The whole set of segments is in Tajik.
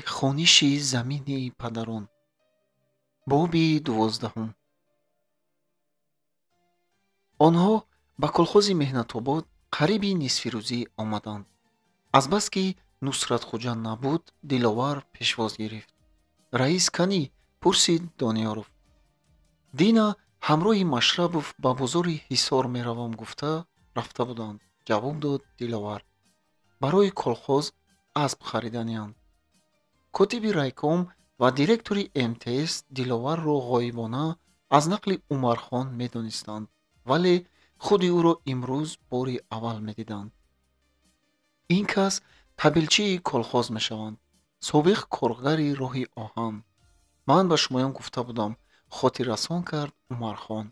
Хониши замини падарон. Боби 12. Онҳо ба колхози Меҳнатобод қариби нисфирӯзӣ омаданд. Азбаски Нусратхуҷа набуд, Диловар пешвоз гирифт. Раис канӣ? Пурсид Дониёров. Дина ҳамроҳи Машрабов ба бозори Ҳисор меравам гуфта рафта буданд, ҷавоб дод Диловар. Барои колхоз асб хариданианд. Котиби райком ва директори МТС Диловарро ғоибона аз нақли Умархон медонистанд, вале худи ӯро имрӯз бори аввал медиданд. Ин кас табилчии колхоз мешаванд, собиқ коргари роҳи оҳан. Ман ба шумоён гуфта будам, хотиррасон кард Умархон.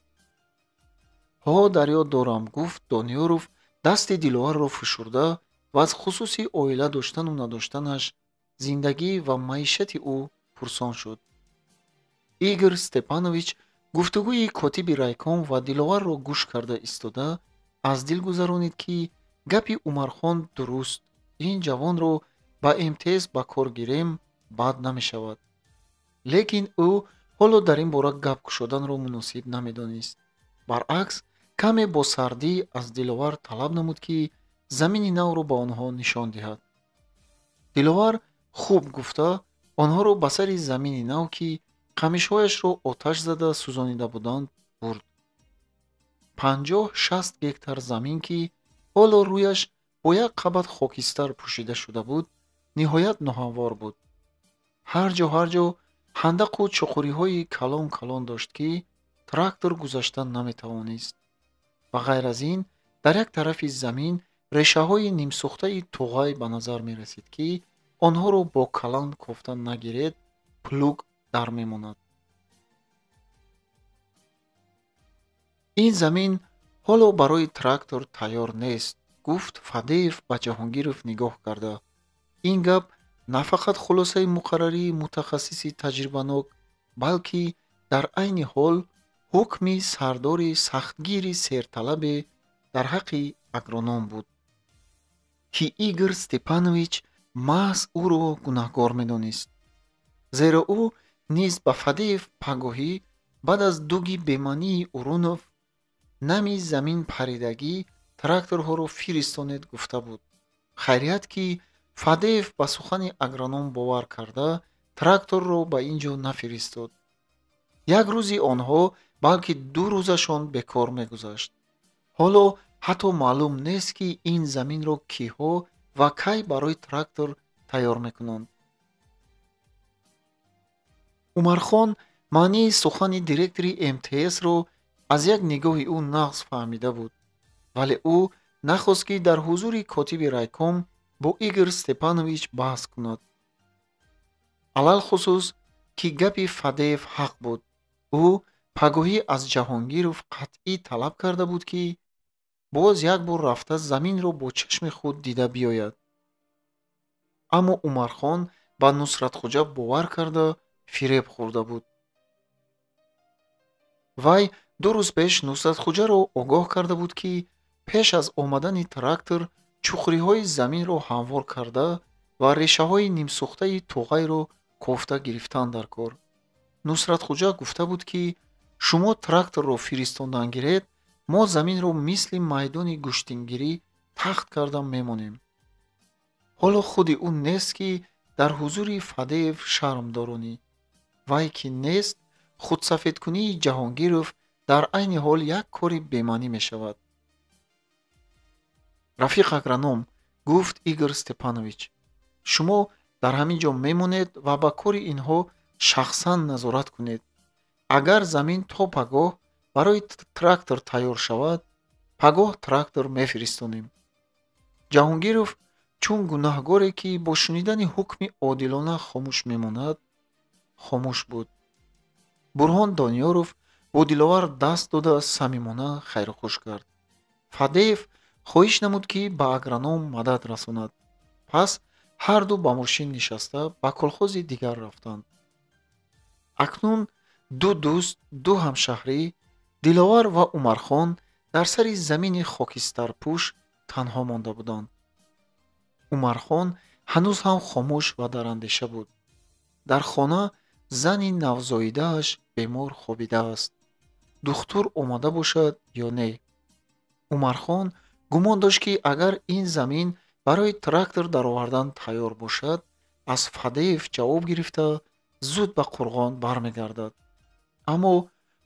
Ҳо, дар ёд дорам, гуфт Дониёров, дасти Диловарро фишурда ва аз хусуси оила доштану надоштанаш, зиндагӣ ва маишати ӯ пурсон шуд. Игор Степанович гуфтугӯи котиби райком ва Диловарро гӯш карда истода аз дил гузаронид, ки гапи Умархон дуруст, ин ҷавонро ба МТС ба кор гирем бад намешавад. Лекин ӯ ҳоло дар ин бора гап кушоданро муносиб намедонист. Баръакс, каме бо сардӣ аз Диловар талаб намуд, ки замини навро ба онҳо нишон диҳад. Диловар хуб гуфта онҳоро ба сари замини нав, ки қамишҳояшро оташ зада сӯзонида буданд, бурд. 50-60 гектар замин, ки ҳоло рӯяш бо як қабат хокистар пӯшида шуда буд, ниҳоят ноҳамвор буд. Ҳар ҷо ҳар ҷо ҳандақу чуқуриҳои калон калон дошт, ки трактор гузашта наметавонист. Ба ғайр аз ин, дар як тарафи замин решаҳои нимсӯхтаи туғай ба назар мерасид, ки онҳоро бо каланд кофта нагиред, плуг дар мемонад. Ин замин ҳоло барои трактор тайёр нест, гуфт Фадеев ба Ҷаҳонгиров нигоҳ карда. Ин гап на фақат хулосаи муқаррарии мутахассиси таҷрибанок, балки дар айни ҳол ҳукми сардори сахтгири серталабе дар ҳаққи агроном буд, ки Игор Степанович маҳз ӯро гунаҳгор медонист. Зеро ӯ низ ба Фадеев пагоҳӣ баъд аз дуги бемаънии Урунов нами замин паридагӣ тракторҳоро фиристонед гуфта буд. Хайрият, ки Фадеев ба сухани агроном бовар карда тракторро ба ин ҷо нафиристод. Як рӯзи онҳо, балки 2 рӯзашон бекор мегузашт. Ҳоло ҳатто маълум нест, ки ин заминро киҳо ва кай барои трактор тайёр мекунанд. Умархон маънии сухани директори МТС-ро аз як нигоҳи ӯ нағз фаҳмида буд, вале ӯ нахост, ки дар ҳузури котиби райком бо Игор Степанович баҳс кунад. Алалхусус, ки гапи Фадеев ҳақ буд. Ӯ пагоҳӣ аз Ҷаҳонгиров қатъӣ талаб карда буд, ки боз як бор рафта заминро бо чашми худ дида биёяд. Аммо Умархон ба Нусратхуҷа бовар карда фиреб хӯрда буд. Вай 2 рӯз пеш Нусратхуҷаро огоҳ карда буд, ки пеш аз омадани трактор чуқуриҳои заминро ҳамвор карда ва решаҳои нимсӯхтаи туғайро кофта гирифтан дар кор. Нусратхуҷа гуфта буд, ки шумо тракторро фиристондан гиред, мо заминро мисли майдони гӯштингирӣ тахт карда мемонем. Ҳоло худи ӯ нест, ки дар ҳузури Фадеев шарм доронӣ. Вай ки нест, худсафедкунии Ҷаҳонгиров дар айни ҳол як кори бемаънӣ мешавад. Рафиқ агроном, гуфт Игор Степанович, шумо дар ҳамин ҷо мемонед ва ба кори инҳо шахсан назорат кунед. Агар замин то пагоҳ барои трактор тайёр шавад, пагоҳ трактор мефиристонем. Ҷаҳонгиров чун гунаҳгоре, ки бо шунидани ҳукми одилона хомӯш мемонад, хомӯш буд. Бурҳон Дониёров бо Диловар даст дода самимона хайрухуш кард. Фадеев хоҳиш намуд, ки ба агроном мадад расонад. Пас ҳарду ба мошин нишаста ба колхози дигар рафтанд. Акнун ду дӯст, ду ҳамшаҳрӣ, Диловар ва Умархон дар сари замини хокистарпӯш танҳо монда буданд. Умархон ҳанӯз ҳам хомӯш ва дар андеша буд. Дар хона зани навзоидааш бемор хобидааст. Духтур омада бошад ё не? Умархон гумон дошт, ки агар ин замин барои трактор даровардан тайёр бошад, аз Фадеев ҷавоб гирифта зуд ба Қурғон бармегардад. Аммо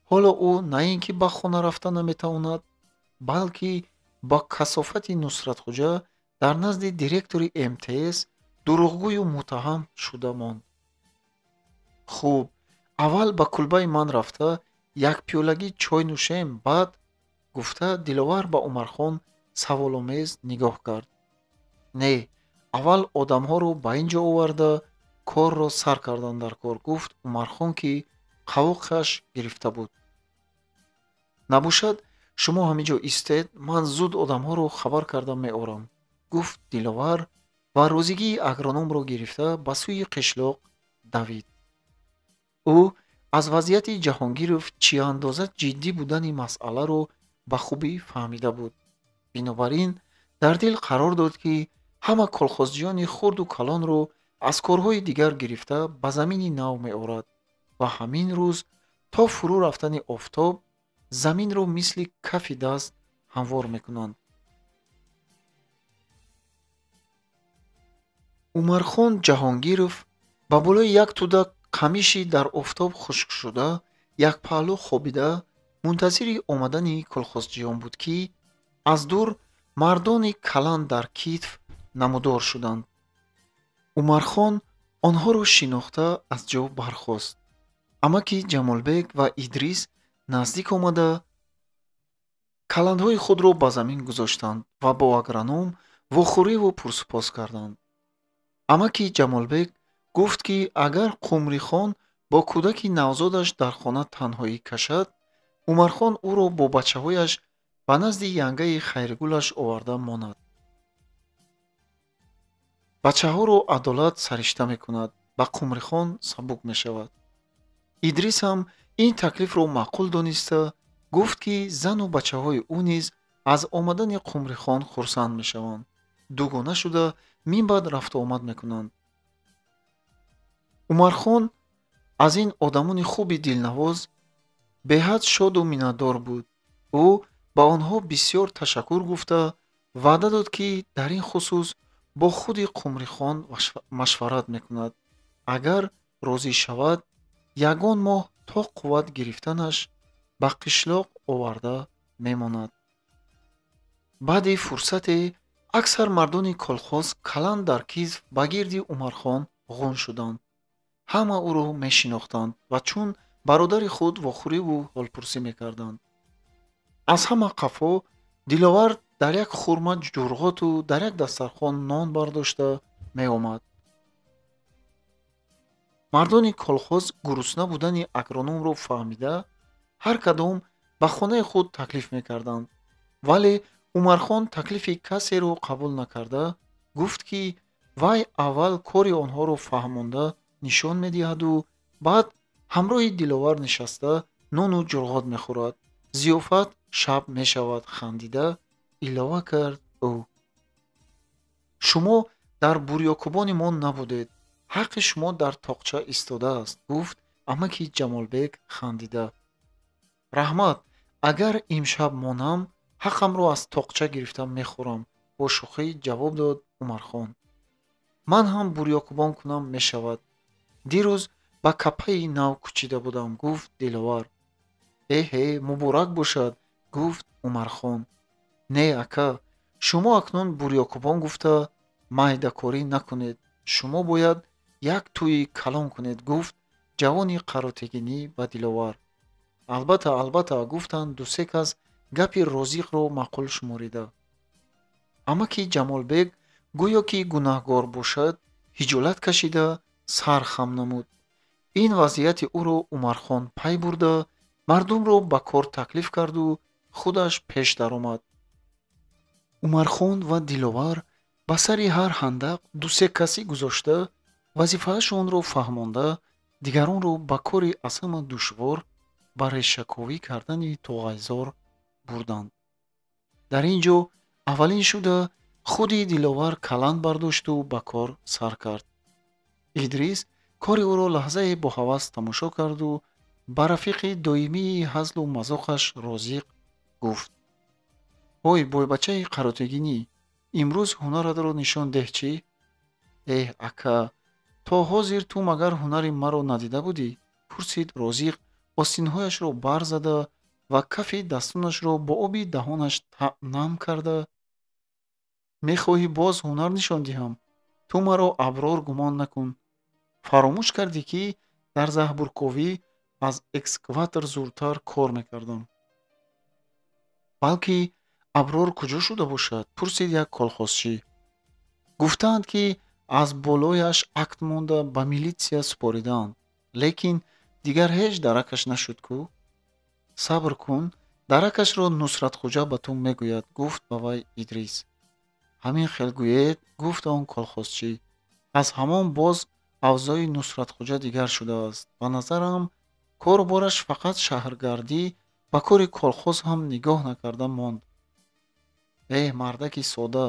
ҳоло ӯ на ин ки ба хона рафта наметавонад, балки ба касофати Нусратхуҷа дар назди директори МТС дурӯғгӯю муттаҳам шуда монд. Хуб, аввал ба кулбаи ман рафта як пиёлагӣ чой нӯшем, баъд, гуфта Диловар ба Умархон саволомез нигоҳ кард. Не, аввал одамҳоро ба ин ҷо оварда корро сар кардан дар кор, гуфт Умархон, ки қавоқаш гирифта буд. Набошад, шумо ҳамин ҷо истед, ман зуд одамҳоро хабар карда меорам, гуфт Диловар ва розигии агрономро гирифта ба сӯи қишлоқ давид. Ӯ аз вазъияти Ҷаҳонгиров чӣ андоза ҷиддӣ будани масъаларо ба хубӣ фаҳмида буд. Бинобар ин дар дил қарор дод, ки ҳама колхозчиёни хурду калонро аз корҳои дигар гирифта ба замини нав меорад ва ҳамин рӯз то фурӯ рафтани офтоб заминро мисли кафи даст ҳамвор мекунанд. Умархон Ҷаҳонгиров ба болои як тӯда қамиши дар офтоб хушкшуда як паҳлӯ хобида мунтазири омадани колхозчиён буд, ки аз дур мардони каланд дар китф намудор шуданд. Умархон онҳоро шинохта аз ҷо бархост. Амаки Ҷамолбек ва Идрис наздик омада каландҳои худро ба замин гузоштанд ва бо агроном вохӯриву пурсупос карданд. Амаки Ҷамолбек гуфт, ки агар Қумрихон бо кӯдаки навзодаш дар хона танҳоӣ кашад, Умархон ӯро бо бачаҳояш ба назди янгаи Хайргулаш оварда монад. Бачаҳоро адолат саришта мекунад, ба Қумрихон сабук мешавад. Идрис ҳам ин таклифро маъқул дониста гуфт, ки зану бачаҳои ӯ низ аз омадани Қумрихон хурсанд мешаванд, дугона шуда минбаъд рафтуомад мекунанд. Умархон аз ин одамони хуби дилнавоз беҳад шоду миннатдор буд. Ӯ ба онҳо бисёр ташаккур гуфта ваъда дод, ки дар ин хусус бо худи Қумрихон машварат мекунад. Агар розӣ шавад, ягон моҳ то қувват гирифтанаш ба қишлоқ оварда мемонад. Баъди фурсате аксар мардони колхоз каланд дар китф ба гирди Умархон ғун шуданд. Ҳама ӯро мешинохтанд ва чун бародари худ вохӯриву ҳолпурсӣ мекарданд. Аз ҳама қафо Диловар дар як хурма ҷурғоту дар як дастархон нон бардошта меомад. Мардони колхоз гурусна будани агрономро фаҳмида ҳар кадом ба хонаи худ таклиф мекарданд, вале Умархон таклифи касеро қабул накарда гуфт, ки вай аввал кори онҳоро фаҳмонда нишон медиҳаду баъд ҳамроҳи Диловар нишаста нону ҷурғот мехӯрад. Зиёфат шаб мешавад, хандида илова кард ӯ. Шумо дар бурёкубони мо набудед, ҳаққи шумо дар тоқча истодааст, гуфт амаки Ҷамолбек хандида. Раҳмат, агар имшаб монам, ҳаққамро аз тоқча гирифта мехӯрам, бо шӯхӣ ҷавоб дод Умархон. Ман ҳам бурёкубон кунам мешавад. Дирӯз ба капаи нав кӯчида будам, гуфт Диловар. Эҳе, муборак бошад, гуфт Умархон. Не, ака, шумо акнун бурёкубон гуфта майдакорӣ накунед, шумо бояд як тӯйи калон кунед, гуфт ҷавони қаротегинӣ ба Диловар. Албатта, албатта, гуфтанд дусе кас гапи Розиқро маъқул шуморида. Амаки Ҷамолбек гӯё ки гунаҳгор бошад, ҳиҷолат кашида сар хам намуд. Ин вазъияти ӯро Умархон пай бурда мардумро ба кор таклиф карду худаш пеш даромад. Умархон ва Диловар ба сари ҳар ҳандақ дусе касӣ гузошта вазифаашонро фаҳмонда дигаронро ба кори аз ҳама душвор ба решаковӣ кардани тоғайзор бурданд. Дар ин ҷо аввалин шуда худи Диловар каланд бардошту ба кор сар кард. Идрис Кори ӯро лаҳзае бо ҳавас тамошо карду ба рафиқи доимии ҳазлу мазоқаш Розиқ гуфт: ҳой, бойбачаи қаротегинӣ, имрӯз ҳунаратро нишон деҳ чӣ? Эҳ, ака, то ҳозир ту магар ҳунари маро надида будӣ? Пурсид Розиқ, остинҳояшро бар зада ва кафи дастонашро бо оби даҳонаш нам карда. Мехоҳӣ боз ҳунар нишон диҳам? Ту маро Аброр гумон накун. Фаромӯш кардӣ, ки дар заҳбурковӣ аз экскаватор зудтар кор мекардам. Балки Аброр куҷо шуда бошад? Пурсид як колхозчӣ. Гуфтаанд, ки аз болояш акт монда ба милитсия супоридаанд, лекин дигар ҳеҷ даракаш нашуд кӯ. Сабр кун, даракашро Нусратхуҷа ба ту мегӯяд, гуфт ба вай Идрис. Ҳамин хел гӯед, гуфт он колхозчӣ. Аз ҳамон боз авзои Нусратхуҷа дигар шудааст. Ба назарам, кору бораш фақат шаҳргардӣ, ба кори колхоз ҳам нигоҳ накарда монд. Эҳ, мардаки сода,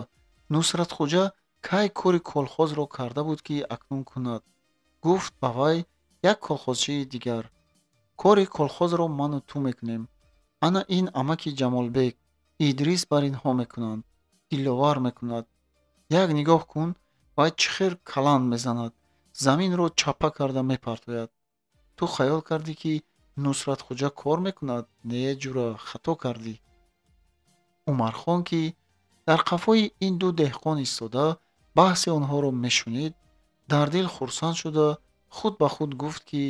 Нусратхуҷа кай кори колхозро карда буд, ки акнун кунад? Гуфт ба вай як колхозчии дигар. Кори колхозро ману ту мекунем. Ана ин амаки Ҷамолбек, Идрис бар инҳо мекунанд. Диловар мекунад. Як нигоҳ кун, вай чӣ хел каланд мезанад, заминро чаппа карда мепартояд. Ту хаёл кардӣ, ки Нусратхуҷа кор мекунад? Не, ҷура, хато кардӣ. Умархон, ки дар қафои ин ду деҳқон истода баҳси онҳоро мешунид, дар дил хурсанд шуда худ ба худ гуфт, ки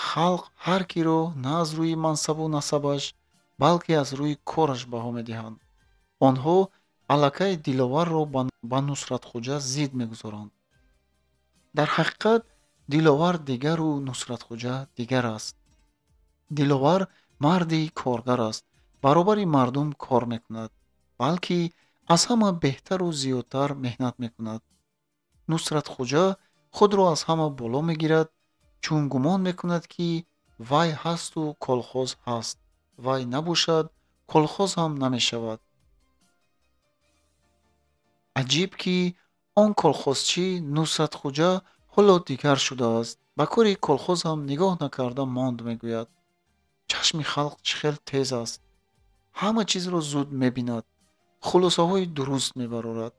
халқ ҳар киро на аз рӯи мансабу насабаш, балки аз рӯи кораш баҳо медиҳанд. Онҳо аллакай Диловарро ба Нусратхуҷа зид мегузоранд. Дар ҳақиқат Диловар дигару Нусратхуҷа дигар аст. Диловар марди коргар аст, баробари мардум кор мекунад, балки аз ҳама беҳтару зиёдтар меҳнат мекунад. Нусратхуҷа худро аз ҳама боло мегирад, чун гумон мекунад, ки вай ҳасту колхоз ҳаст, вай набошад, колхоз ҳам намешавад. Аҷиб, ки он колхозчӣ Нусратхуҷа ҳоло дигар шудааст, ба кори колхоз ҳам нигоҳ накарда монд, мегӯяд. Чашми халқ чӣ хел тез аст, ҳама чизро зуд мебинад, хулосаҳои дуруст мебарорад.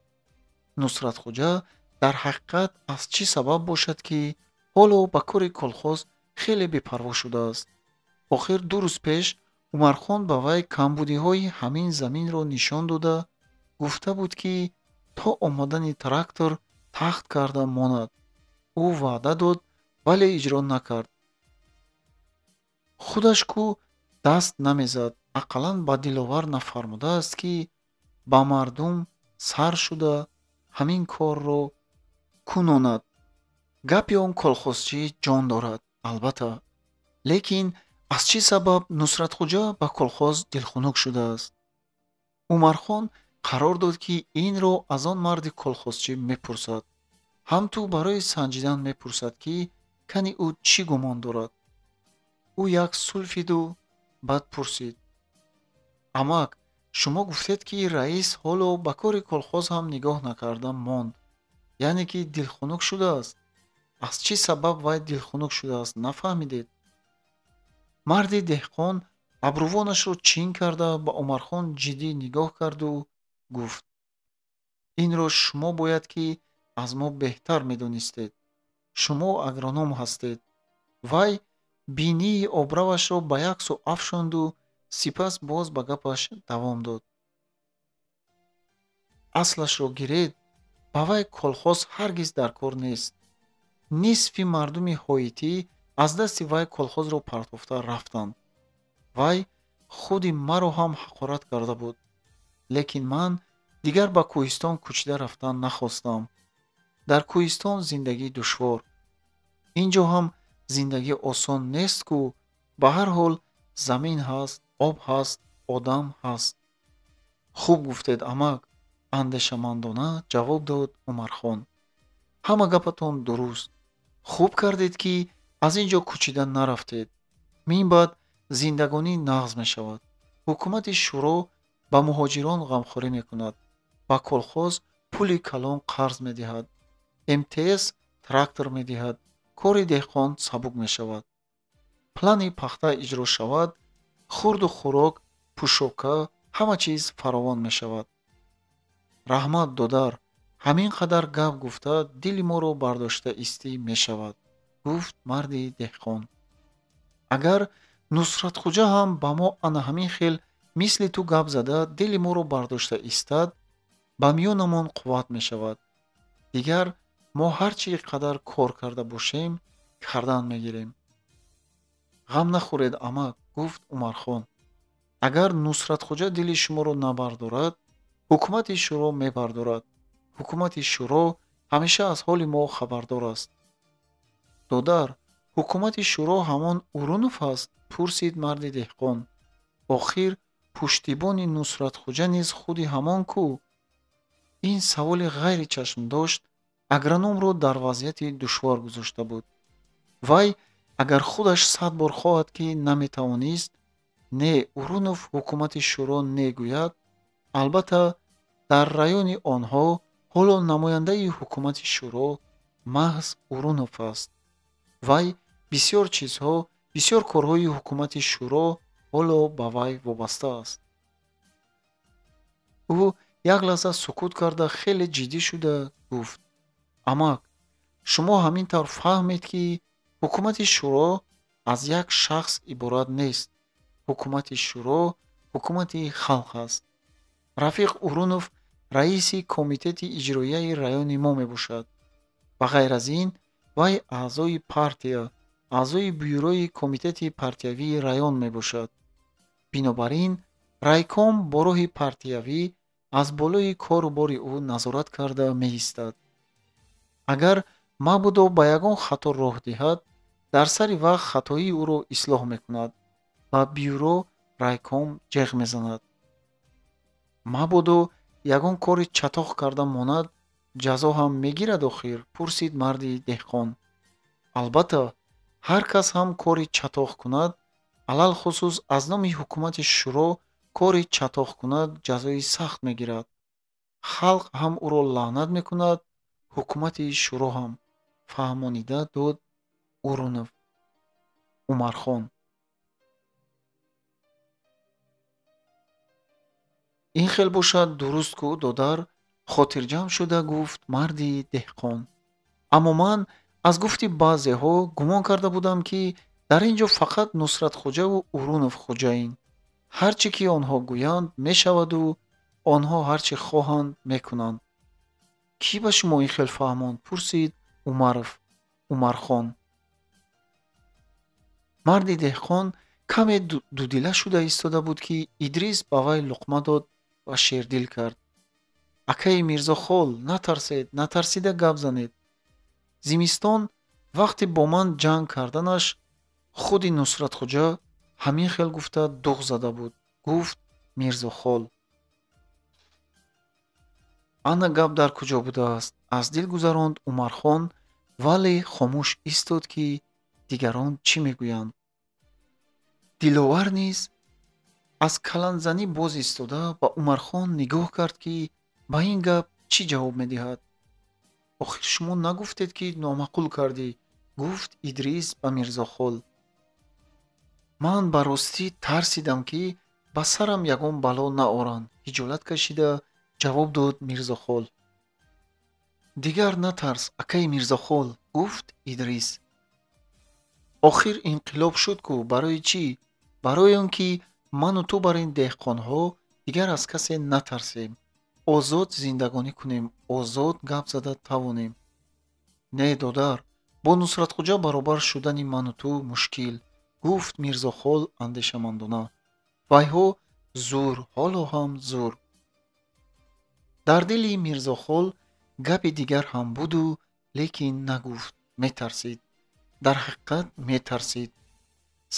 Нусратхуҷа дар ҳақиқат аз чӣ сабаб бошад, ки ҳоло ба кори колхоз хеле бепарво шудааст? Охир 2 рӯз пеш Умархон ба вай камбудиҳои ҳамин заминро нишон дода гуфта буд, ки то омадани трактор тахт карда монад. Ӯ ваъда дод, вале иҷро накард. Худаш кӯ даст намезад, ақаллан ба Диловар нафармудааст, ки ба мардум сар шуда ҳамин корро кунонад. Гапи он колхозчӣ ҷон дорад, албатта. Лекин аз чӣ сабаб Нусратхуҷа ба колхоз дилхунук шудааст? Умархон қарор дод, ки инро аз он марди колхозчӣ мепурсад. Ҳам ту барои санҷидан мепурсад, ки кани ӯ чӣ гумон дорад. Ӯ як сулфиду баъд пурсид: амак, шумо гуфтед, ки раис ҳоло ба кори колхоз ҳам нигоҳ накарда монд, яъне ки дилхунук шудааст. Аз чӣ сабаб вай дилхунук шудааст, нафаҳмидед? Марди деҳқон абрувонашро чин карда ба Умархон ҷиддӣ нигоҳ карду гуфт: инро шумо бояд ки аз мо беҳтар медонистед. Шумо агроном ҳастед. Вай бинии обравашро ба як сӯ афшонду сипас боз ба гапаш давом дод. Аслашро гиред, ба вай колхоз ҳаргиз дар кор нест. Нисфи мардуми ҳоитӣ аз дасти вай колхозро партофта рафтанд. Вай худи маро ҳам ҳақорат карда буд. Лекин ман дигар ба кӯҳистон кӯчида рафтан нахостам. Дар кӯҳистон зиндагӣ душвор. Инҷо ҳам зиндагӣ осон нест ку, ба ҳар ҳол замин ҳаст, об ҳаст, одам ҳаст. Хуб гуфтед, амак, андешамандона ҷавоб дод Умархон. Ҳама гапатон дуруст. Хуб кардед, ки аз ин ҷо кӯчида нарафтед. Мин баъд зиндагонӣ нағз мешавад. Ҳукумати шӯро ба муҳоҷирон ғамхорӣ мекунад, ба колхоз пули калон қарз медиҳад, МТС трактор медиҳад, кори деҳқон сабук мешавад. Плани пахта иҷро шавад, хурду хӯрок, пӯшока, ҳама чиз фаровон мешавад. Раҳмат, додар, ҳамин қадар гап гуфта дили моро бардошта истӣ мешавад, гуфт марди деҳқон. Агар Нусратхуҷа ҳам ба мо ана ҳамин хел мисли ту гап зада дили моро бардошта истад, ба миёнамон қувват мешавад. Дигар мо ҳар чӣ қадар кор карда бошем, кардан мегирем. Ғам нахӯред, амак, гуфт Умархон. Агар Нусратхуҷа дили шуморо набардорад, ҳукумати шӯро мебардорад. Ҳукумати шӯро ҳамеша аз ҳоли мо хабардор аст. Додар, ҳукумати шӯро ҳамон Урунов аст? Пурсид марди деҳқон. Охир пуштибони Нусратхуҷа низ худи ҳамон кӯ? Ин саволи ғайричашмдошт агрономро дар вазъияти душвор гузошта буд. Вай агар худаш 100 бор хоҳад, ки наметавонист, не Урунов ҳукумати шӯро негӯяд, албатта дар райони онҳо ҳоло намояндаи ҳукумати шӯро маҳз Урунов аст. Вай бисёр чизҳо, бисёр корҳои ҳукумати шӯро ҳоло ба вай вобаста аст. Ӯ як лаҳза сукут карда хеле ҷиддӣ шуда гуфт: амак, шумо ҳамин тавр фаҳмед, ки ҳукумати шӯро аз як шахс иборат нест. Ҳукумати шӯро ҳукумати халқ аст. Рафиқ Урунов раиси комитети иҷроияи райони мо мебошад. Ба ғайр аз ин, вай аъзои партия, аъзои бюрои комитети партиявии район мебошад. Бинобар ин, райком бо роҳи партиявӣ аз болои кору бори ӯ назорат карда меистад. Агар мабодо ба ягон хато роҳ диҳад, дар сари вақт хатоии ӯро ислоҳ мекунад ва бюро райком ҷеғ мезанад. Мабодо ягон кори чатоқ карда монад, ҷазо ҳам мегирад охир? Пурсид марди деҳқон. Албатта, ҳар кас ҳам кори чатоқ кунад, алалхусус аз номи ҳукумати шӯро кори чатоқ кунад, ҷазои сахт мегирад. Халқ ҳам ӯро лаънат мекунад, ҳукумати шӯро ҳам, фаҳмонида дод Урунов. Умархон. Ин хел бошад дуруст ку, додар, хотирҷамъ шуда гуфт марди деҳқон. Аммо ман аз гуфти баъзеҳо гумон карда будам, ки дар ин ҷо фақат Нусратхуҷаву Урунов хоҷаин. Ҳар чӣ ки онҳо гӯянд мешаваду онҳо ҳар чӣ хоҳанд мекунанд. Кӣ ба шумо ин хел фаҳмонд? Пурсид Умаров. Умархон. Марди деҳқон каме дудила шуда истода буд, ки Идрис ба вай луқма дод ва шердил кард. Акаи Мирзохол, натарсед, натарсида гап занед. Зимистон вақте бо ман ҷанг карданаш худи Нусратхуҷа ҳамин хел гуфта дуғ зада буд, гуфт Мирзохол. Ана гап дар куҷо будааст? Аз дил гузаронд Умархон, вале хомӯш истод, ки дигарон чӣ мегӯянд. Диловар низ аз каланзанӣ боз истода ба Умархон нигоҳ кард, ки ба ин гап чӣ ҷавоб медиҳад. Охир шумо нагуфтед, ки номаъқул кардӣ, гуфт Идрис ба Мирзохол. Ман ба ростӣ тарсидам, ки ба сарам ягон бало наоранд, ҳиҷолат кашида ҷавоб дод Мирзохол. Дигар натарс, акаи Мирзохол, гуфт Идрис. Охир инқилоб шуд ку, барои чӣ? Барои он ки ману ту бар ин деҳқонҳо дигар аз касе натарсем, озод зиндагонӣ кунем, озод гап зада тавонем. Не, додар, бо Нусратхуҷа баробар шудани ману ту мушкил, гуфт Мирзохол андешамандона. Вайҳо зур, ҳоло ҳам зур. Дар дили Мирзохол гапи дигар ҳам буду, лекин нагуфт, метарсид. Дар ҳақиқат метарсид.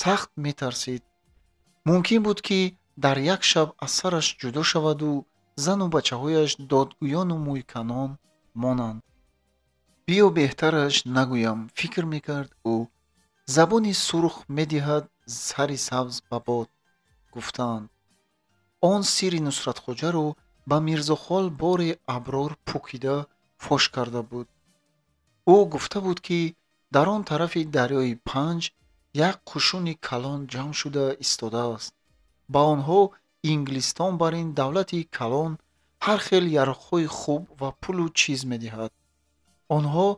Сахт метарсид. Мумкин буд, ки дар як шаб аз сараш ҷудо шаваду зану бачаҳояш додгӯёну мӯйканон монанд. Биё беҳтараш нагӯям, фикр мекард ӯ. Забони сурх медиҳад сари сабз ба бод, гуфтаанд. Он сирри Нусратхоҷаро ба Мирзохол боре Аброр пукида фош карда буд. Ӯ гуфта буд, ки Дар он тарафи дарёи Панҷ як қушуни калон ҷамъ шуда истодааст. Ба онҳо Инглистон бар ин давлати калон ҳар хел яроқҳои хуб ва пулу чиз медиҳад. Онҳо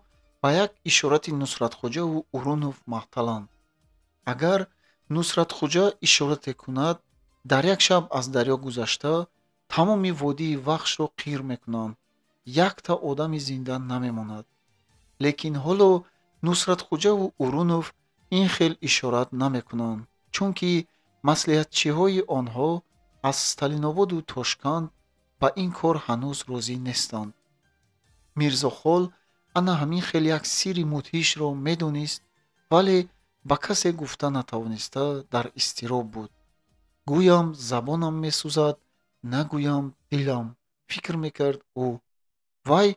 ба як ишорати Нусратхоҷаву Урунов маҳталанд. Агар Нусратхоҷа ишорате кунад, дар як шаб аз дарё гузашта тамоми водии Вахшро қир мекунанд. Якта одами зинда намемонад. Лекин ҳоло Нусратхоҷаву Урунов ин хел ишорат намекунанд, чунки маслиҳатчиҳои онҳо аз Сталинободу Тошканд ба ин кор ҳанӯз розӣ нестанд. Мирзохол ана ҳамин хел як сирри мудҳишро медонист, вале ба касе гуфта натавониста дар изтироб буд. Гӯям забонам месӯзад, нагӯям дилам, фикр мекард ӯ. Вай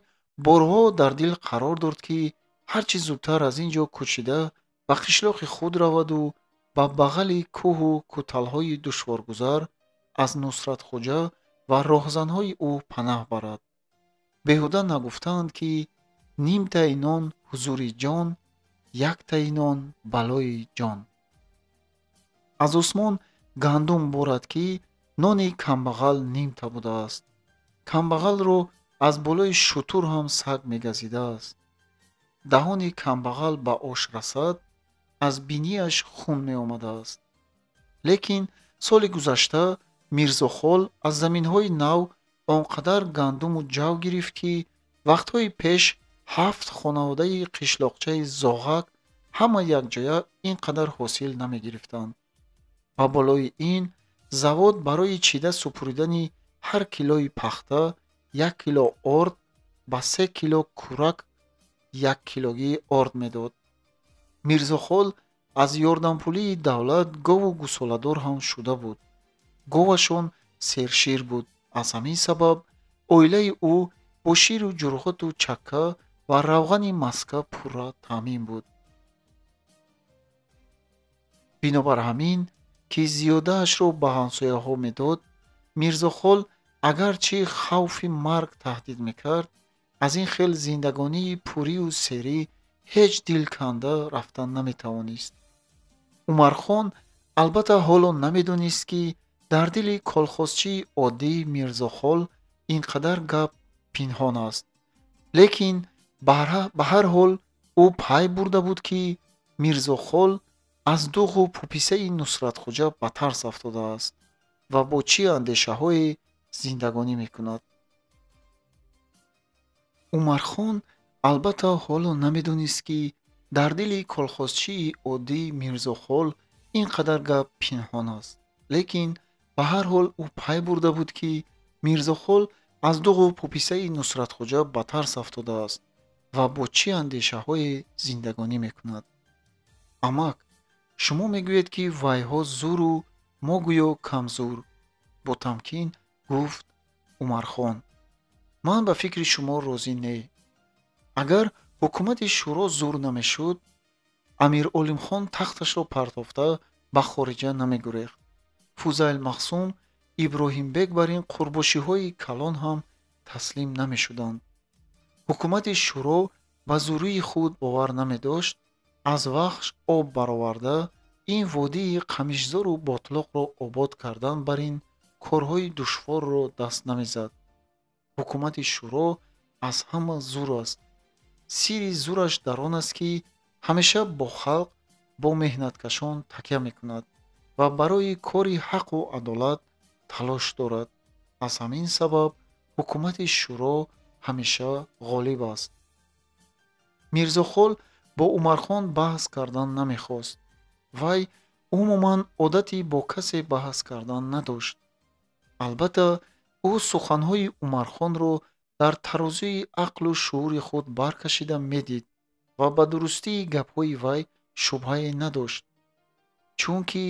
борҳо дар дил қарор дод, ки ҳарчи зудтар аз ин ҷо кӯчида ба қишлоқи худ раваду ба бағали кӯҳу кӯталҳои душворгузар аз Нусратхоҷа ва роҳзанҳои ӯ панаҳ барад. Беҳуда нагуфтаанд, ки нимтаи нон ҳузури ҷон, яктаи нон балои ҷон. Аз осмон гандум борад, ки нони камбағал нимта будааст. Камбағалро аз болои шутур ҳам саг мегазидааст. Даҳони камбағал ба ош расад, аз бинияш хун меомадааст. Лекин соли гузашта Мирзохол аз заминҳои нав он қадар гандуму ҷав гирифт, ки вақтҳои пеш 7 хонаводаи қишлоқчаи Зоғак ҳама якҷоя ин қадар ҳосил намегирифтанд. Ба болои ин завод барои чида супуридани ҳар килои пахта 1 кило орд ба 3 кило кӯрак 1 килогии орд медод. Мирзохол аз ёрдампулии давлат гову гусоладор ҳам шуда буд. Говашон сершир буд. Аз ҳамин сабаб оилаи ӯ бо ширу ҷурғоту чакка ва равғани маска пурра таъмин буд. Бинобар ҳамин, ки зиёдаашро ба ҳамсояҳо медод, Мирзохол агарчи хавфи марг таҳдид мекард, аз ин хел зиндагонии пурию серӣ ҳеҷ дил канда рафтан наметавонист. Умархон албатта ҳоло намедонист, ки дар дили колхозчии оддии Мирзохол ин қадар гап пинҳон аст. Лекин ба ҳар ҳол ӯ пай бурда буд, ки Мирзохол аз дуғу пуписаи Нусратхоҷа ба тарс афтодааст ва бо чӣ андешаҳое зиндагонӣ мекунад. Умархон албатта ҳоло намедонист, ки дар дили колхозчии оддии Мирзохол ин қадар гап пинҳон аст. Лекин ба ҳар ҳол ӯ пай бурда буд, ки Мирзохол аз дуғу пуписаи Нусратхоҷа ба тарс афтодааст ва бо чӣ андешаҳое зиндагонӣ мекунад. Амак, шумо мегӯед, ки вайҳо зуру мо гӯё камзур, бо тамкин гуфт Умархон. Ман ба фикри шумо розӣ не. Агар ҳукумати шӯро зур намешуд, Амир Олимхон тахташро партофта ба хориҷа намегурехт. Фузайл Махсум, Иброҳимбек бар ин қурбошиҳои калон ҳам таслим намешуданд. Ҳукумати шӯро ба зурии худ бовар намедошт, аз Вахш об бароварда ин водии қамишзору ботлоқро обод кардан бар ин корҳои душворро даст намезад. Ҳукумати шӯро аз ҳама зур аст. Сирри зураш дар он аст, ки ҳамеша бо халқ, бо меҳнаткашон такя мекунад ва барои кори ҳаққу адолат талош дорад. Аз ҳамин сабаб ҳукумати шӯро ҳамеша ғолиб аст. Мирзохол бо Умархон баҳс кардан намехост. Вай умуман одати бо касе баҳс кардан надошт. Албатта, ӯ суханҳои Умархонро дар тарозуи ақлу шуури худ баркашида медид ва ба дурустии гапҳои вай шубҳае надошт, чунки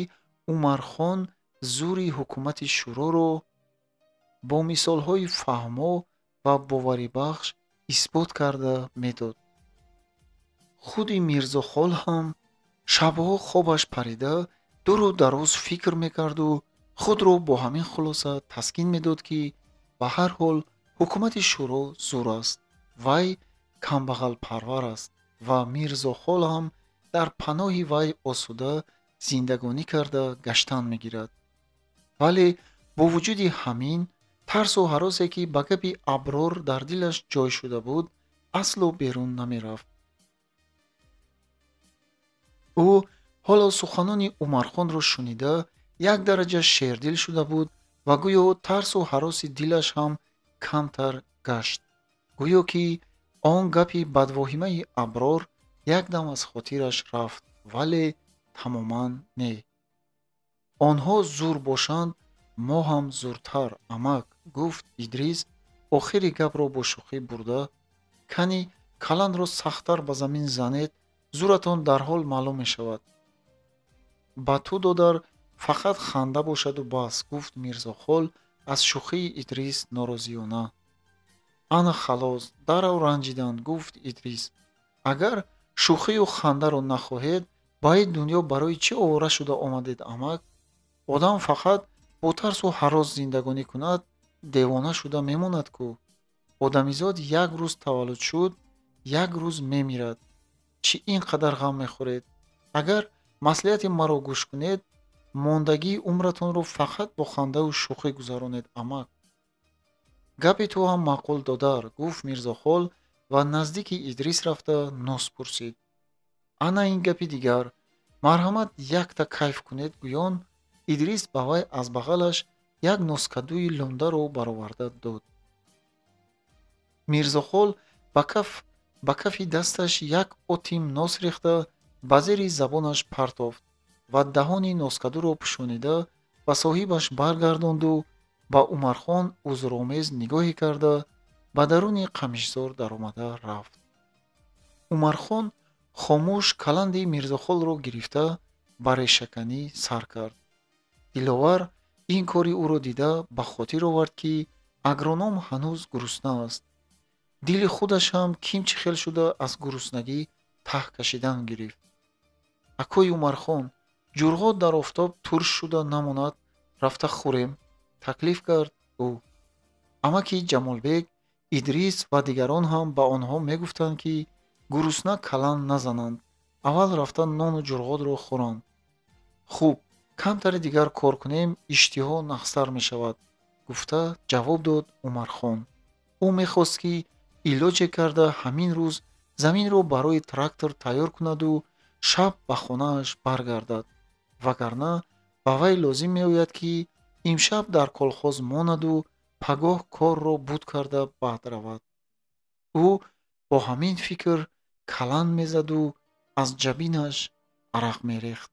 Умархон зури ҳукумати шӯроро бо мисолҳои фаҳмо ва боварибахш исбот карда медод. Худи Мирзохол ҳам шабҳо хобаш парида дуру дароз фикр мекарду худро бо ҳамин хулоса таскин медод, ки ба ҳар ҳол ҳукумати шӯро зур аст, вай камбағалпарвар аст Ва Мирзохол ҳам дар паноҳи вай осуда зиндагонӣ карда гаштан мегирад. Вале бо вуҷуди ҳамин тарсу ҳаросе, ки ба гапи Аброр дар дилаш ҷой шуда буд, асло берун намерафт. Ӯ ҳоло суханони Умархонро шунида як дараҷа шердил шуда буд ва гӯё тарсу ҳароси дилаш ҳам камтар гашт. Гӯё ки он гапи бадвоҳимаи Аброр якдам аз хотираш рафт, вале тамоман не. Онҳо зур бошанд, мо ҳам зуртар, амак, гуфт Идрис, охири гапро бо шӯхӣ бурда. Кани каландро сахттар ба замин занед, зуратон дарҳол маълум мешавад. Ба ту, додар, фақат ханда бошаду бас, гуфт Мирзохол аз шӯхии Идрис норозиёна. Ана халос, дарав ранҷиданд, гуфт Идрис. Агар шӯхию хандаро нахоҳед, ба ин дунё барои чӣ овора шуда омадед, амак? Одам фақат бо тарсу ҳарос зиндагонӣ кунад, девона шуда мемонад ку. Одамизод як рӯз таваллуд шуд, як рӯз мемирад. Чӣ ин қадар ғам мехӯред? Агар маслиҳати маро гӯш кунед, мондагии умратонро фақат бо хандаву шӯхӣ гузаронед, амак. Гапи ту ҳам маъқул, додар, гуфт Мирзохол ва наздики Идрис рафта нос пурсид. Ана ин гапи дигар. Марҳамат, якта кайф кунед, гӯён Идрис ба вай аз бағалаш як носкадуи лундаро бароварда дод. Мирзохол ба кафи дасташ як отим нос рехта ба зери забонаш партофт ва даҳони носкадуро пӯшонида ба соҳибаш баргардонду ба Умархон узромез нигоҳе карда ба даруни қамишзор даромада рафт. Умархон хомӯш каланди Мирзохолро гирифта ба решаканӣ сар кард. Диловар ин кори ӯро дида ба хотир овард, ки агроном ҳанӯз гурусна аст. Дили худаш ҳам ким чӣ хел шуда аз гуруснагӣ таҳ кашидан гирифт. Акои Умархон, ҷурғот дар офтоб турш шуда намонад, рафта хӯрем, таклиф кард ӯ. Амаки Ҷамолбек, Идрис ва дигарон ҳам ба онҳо мегуфтанд, ки гурусна каланд назананд, аввал рафта нону ҷурғотро хӯранд. Хуб, камтаре дигар кор кунем, иштиҳо нахстар мешавад, гуфта ҷавоб дод Умархон. Ӯ мехост, ки илоҷе карда ҳамин рӯз заминро барои трактор тайёр кунаду шаб ба хонааш баргардад, вагарна ба вай лозим меояд, ки имшаб дар колхоз монаду пагоҳ корро буд карда баъд равад. Ӯ бо ҳамин фикр каланд мезаду аз ҷабинаш арақ мерехт.